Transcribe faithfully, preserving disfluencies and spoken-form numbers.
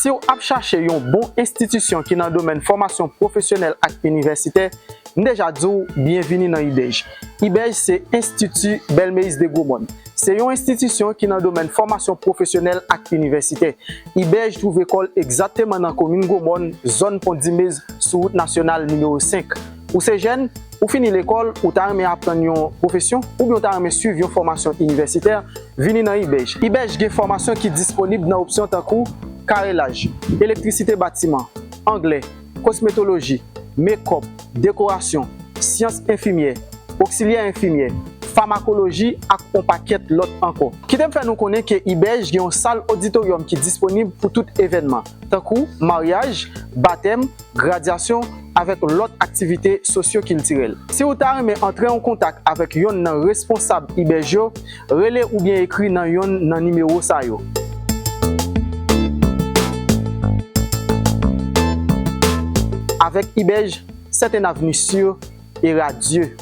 Si w ap chache yon bon enstitisyon ki nan domèn fòmasyon pwofesyonèl ak inivèsitè, m deja di w byenvini nan IBEJ. IBEJ se Institut Belmez de Gros Morne. Se yon enstitisyon ki nan domèn fòmasyon pwofesyonèl ak inivèsitè. IBEJ twouve kò l egzakteman nan komin Gwo Mòn, zòn Pon Dimez, sou wout nasyonal nimewo senk. Ou se jèn, ou fini lekòl, ou ta renmen aprann yon pwofesyon, oubyen ou ta renmen swiv yon fòmasyon inivèsitè, vini nan IBEJ. IBEJ gen fòmasyon ki disponib nan opsyon tankou karelaj, elektrisite batiman, anglè, kosmetoloji, mekòp, dekorasyon, syans enfimyè, oksilyè enfimyè, famakoloji ak yon pakèt lòt ankò. Kite m fè nou konnen ke IBEJ gen yon sal oditoryòm ki disponib pou tout evènman, tankou maryaj, batèm, gradyasyon, avèk lòt aktivite sosyokiltirèl. Si w ta renmen antre an kontak avèk yonn nan responsab IBEJ yo, rele oubyen ekri nan yonn nan nimewo sa yo. Avec IBEJ, c'est un avenir sûr et radieux.